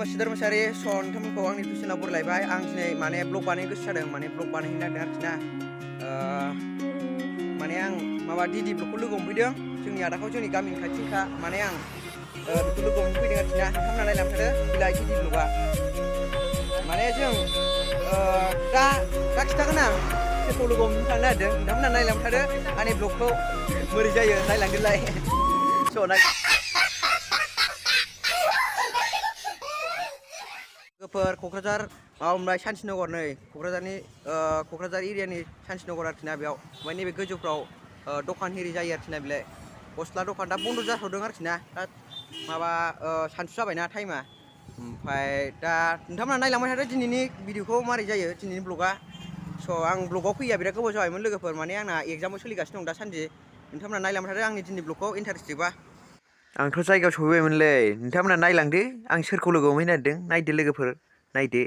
Sibdar Masari son nोंथांमोनखौ आंनि टिउसनाव बरायबाय आं दिनै माने ब्लग बानायनो गोसो जादों माने ब्लग बानायनो नागिरदों आरोखि ना माने आं माबा डिडि ब्लगखौ लोगो हमफैदों जोंनि आदाखौ जोंनि गामिनि खाथिखा माने आं बेखौ लोगो हमफैदों आरोखि ना नोंथांमोना नायलांबाय थादो बिलाय डिडि ब्लगआ माने जों दा खिथागोन आं सोरखौ लोगो हमनो थांनो नागिरदों नोंथांमोना नायलांबाय थादो आंनि ब्लगखौ बोरै जायो नायलांदोलाय स' क'क्राझार माबामोनबाय सानसिनगर नै क'क्राझार एरियानि सानसिनगर आरोखि ना बेयाव ओमफ्राय नैबे गोजौफ्राव दखान हेरि जायो आरोखि ना बेलाय गस्ला दखान दा बन्द' जाथ'दों आरोखि ना दा माबा सानसु जाबायना टाइमा ओमफ्राय दा नोंथांमोना नायलांबाय थादो दिनैनि भिडिअखौ मारै जायो दिनैनि ब्लगआ स' आं ब्लगाव फैया बिराद गोबाव जाबायमोन लोगोफोर माने आंना एग्जामबो सोलिगासिनो दं दासान्दि नोंथांमोना नायलांबाय थादो आंनि दिनैनि ब्लगखौ इन्टारेस्टिंबा आंथ' जायगायाव सहैबायमोनलै नोंथांमोना नायलांदो आं सोरखौ लोगो हमहैनो नागिरदों नायदो लोगोफोर नायदो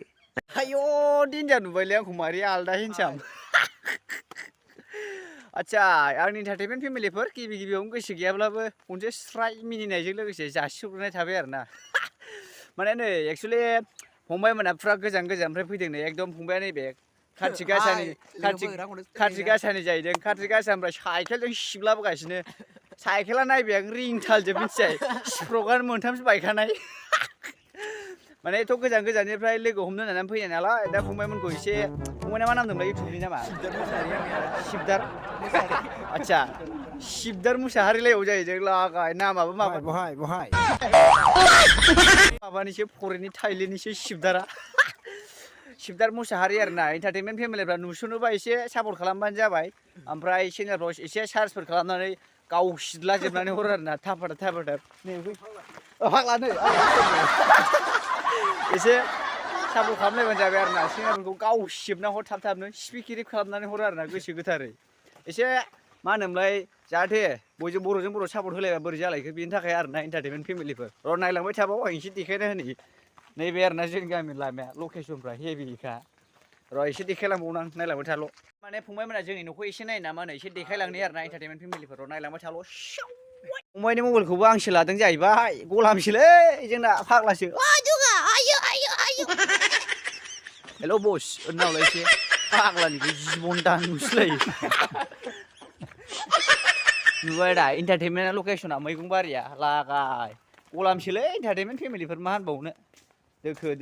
आयौ देन्जार नुबायलै आंखौ मारै आलदा हिनसाम आच्छा आंनि इन्टारटेनमेन्ट फेमिलिफोर गिबियावनो गोसो गैयाब्लाबो खनसे स्राय मिनिनायजों लोगोसे जासिहरनाय थाबाय आरोना माने नै एक्सुवेलि फंबायमोना फुरा गोजाननिफ्राय फैदों नै एकदम फंबाया नैबे खाथि गासानि जाहैदों खाथि गासानिफ्राय साइकेलजों सिबलाबोगासिनो साइकेला नायबाय आं रिंथालजोब मिथिबाय स्प्रकआनो मोनथामसो बायखानाय माने एथ' गोजाननिफ्राय लोगो हमनो होननानै फैनाय नालाय दा फंबायमोनखौ एसे फंबायना मा नाम दंलाय इउटुबनि नामा सिबदार आच्छा सिबदार मुसाहारिलायाव जाहैदों लागाय नामाबो बहाय माबानिसो फरेननि थाइलेण्डनिसो सिबदार मुसाहारि आरोना इन्टारटेनमेन्ट फेमिलिफ्रा नुसनोबा एसे सापर्ट खालामबानो जाबाय ओमफ्राय चेनेलफ्राव एसे सार्चफोर खालामनानै गाव सिदलाजोबनानै हरो आरोना थाफाथाब फाग्लानो एसे सापर्ट खालामलायबानो जाबाय आरोना चेनेलफोरखौ गाव सिबना हर थाबनो स्पिकिरिप खालामनानै हरो आरोना गोसो गोथारै एसे मा होनोमोनलाय जाहाथे बर'जों बर' सापर्ट होलायबा बोरै जालायखो बेनि थाखाय आरोना इन्टारटेनमेन्ट फेमिलिफोर र' नायलांबाय थाबाव आं एसे देखायना होनि नैबे आरोना जोंनि गामिनि लामाया लकेसनफ्रा हेभिखा र' एसे देखायलांबावनो आं नायलांबाय थाल' माने फंबायमोना जोंनि न'खौ एसे नायो ना मा होनो एसे देखायलांनाय आरोना इन्टारटेनमेन्ट फेमिलिफोर र' नायलांबाय थाल' फंबायनि मबाइलखौबो आंसो लादों जाहैबाय गलामसोलै जोंना फाग्लासो हेल' बस होननावलाय एसे फाग्लानिखौ जिबन दान नुसैलायो नुबाय दा इन्टारटेनमेन्ट लकेसना मैगंबारिया लागाय गलामसोलै इन्टारटेनमेन्ट फेमिलिफोर मा होनबावनो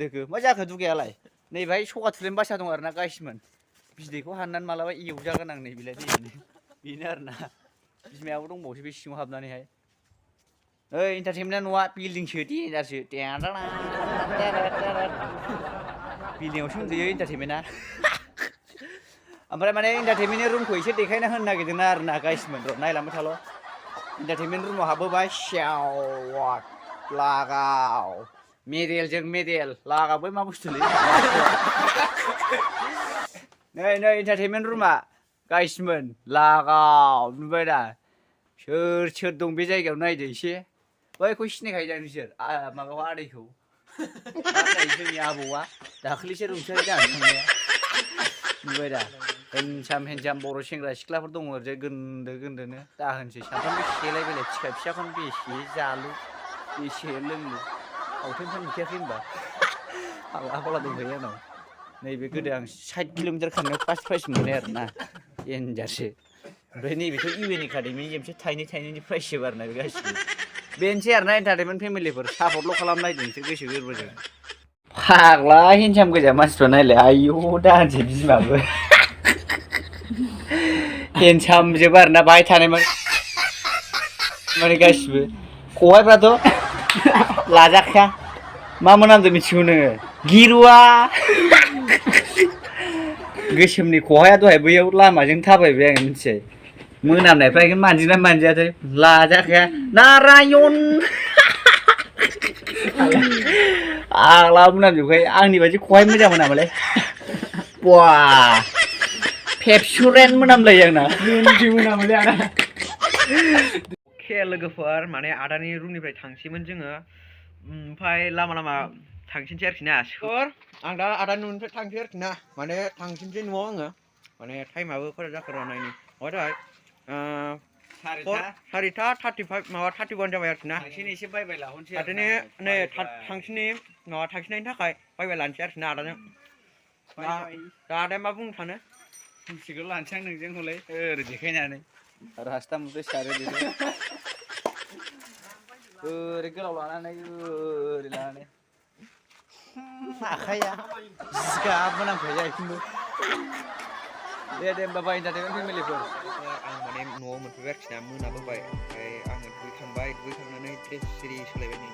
दोखो मा जाखो दुगायालाय नै बाहाय सगा थुलेन बासा दं आरोना गाइसमोन बिदैखौ हाननानै मालाबा एवजागोन आं नै बिलाय बेनो आरोना बिमायाबो दंबावोसो बे सिङाव हाबनानैहाय ओइ इन्टारटेनमेन्टआ न'आ बिल्डिंसो देन्जारसो बिल्डिंआवसो उन्दुयो इन्टारटेनमेन्टआ ओमफ्राय माने इन्टारटेनमेन्टनि रुमखौ एसे देखायना होनो नागिरदों आरोना गाइसमोन र' नायलांबाय थाल' इन्टारटेनमेन्ट रुमाव हाबबोबाय सेवट लागाव मेडेल लागाव बै मा बुस्थुलै नै इन्टारटेनमेन्ट रुमा गाइसमोन लागाव नुबाय दा सोर दं बे जायगायाव नायदो एसे बैखौ सिनायखायो दा नोंसोर माबाखौ आदैखौ जोंनि आबौआ दाख्लैसो रुंसारि जानानै थांनाया नुबाय दा हेन्डसाम बर' सेंग्रा सिख्लाफोर दङ ओरैजाय गोन्दोनो दा होनसै सानफ्रामबो सेलाय बेलाय थिखा फिसाखौनो बेसे जालु बेसे लोंलु आवथेनफोर नुखायाखै होनबा फाग्ला दंखायो आंनाव नैबे गोदो आं 60 किल'मिटार खारनायाव फार्स्ट मोननाय आरोना देन्जारसो ओमफ्राय नैबेथ' इउएन एकाडेमिनि गेमसो थाइनैनि प्राइज जोब आरोना बे गासिबो बेनोसै आरोना इन्टारटेनमेन्ट फेमिलिफोर सापर्टल' खालामनायदों नोंसोर गोसो गोरबोजों फाग्ला हेन्डसाम गोजा मानसिफ्रा नायलाय आयौ दा होनसै बिमाबो हेन्डसामजोब आरोना बाहाय थानाय माने गासिबो खहायफ्राथ' लाजाखाया मा मोनामदों मिथिगौ नोङो गिरुवा गोसोमनि खहाया दहाय बैयाव लामाजों थाबायबाय आं मिथिबाय मोनामनायफ्रा बेखौ मानजिना मानजियाथाय लाजाखाया नारायण आग्ला मोनामजोबखायो आंनि बायदि खहाय मोजां मोनामोनलाय बा पेपसुरेन्ट मोनामलायो आंना मोनामोनलै आंना लोगोफोर माने आदानि रुमनिफ्राय थांसैमोन जोङो ओमफ्राय लामा थांसैनोसै आरोखि ना आं दा आदानि न'निफ्राय थांसै आरोखि ना माने थांसैनोसै न'आव आङो माने टाइमाबो खरा जाखो र' नायनि माबा जाबाय सारिथा 35 माबा 31 जाबाय आरोखि ना थांसिनि एसे बायबाय लाहरनोसै आदानि नै थांसिनि माबा थांसिनायनि थाखाय बायबाय लानोसै आरोखि ना आदानो दा आदाया मा बुंनो सानो फंसेखौ लानोसै आं नोंजों हलै ओरै देखायनानै रास्ता मथे सारो बेखौ ओरै गोलाव लानानै ओरै लानानै आखाइया जिगाब मोनामखायो आथिंबो दे होमबा बायनो जादों फेमिलिफोर आं माने न'आव मोनफैबाय आरोखि ना मोनाबोबाय ओमफ्राय आङो दुगैखांनानै ड्रेस सिरि सोलायबाय नै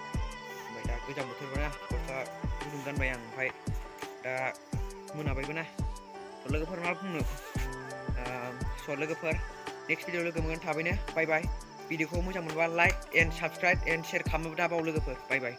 ओमफ्राय दा गोजां बोथोरबो ना गस्ला गुदुं गानबाय आं ओमफ्राय दा मोनाबायबो ना लोगोफोर मा बुंनो लोगोफोर नेक्स्ट भिडिअ लोगो मोनगोन थाबैनो बाय बाय भिडिअखौ मोजां मोनबा like and subscribe and share खालामनोबो दाबाव लोगोफोर बाय बाय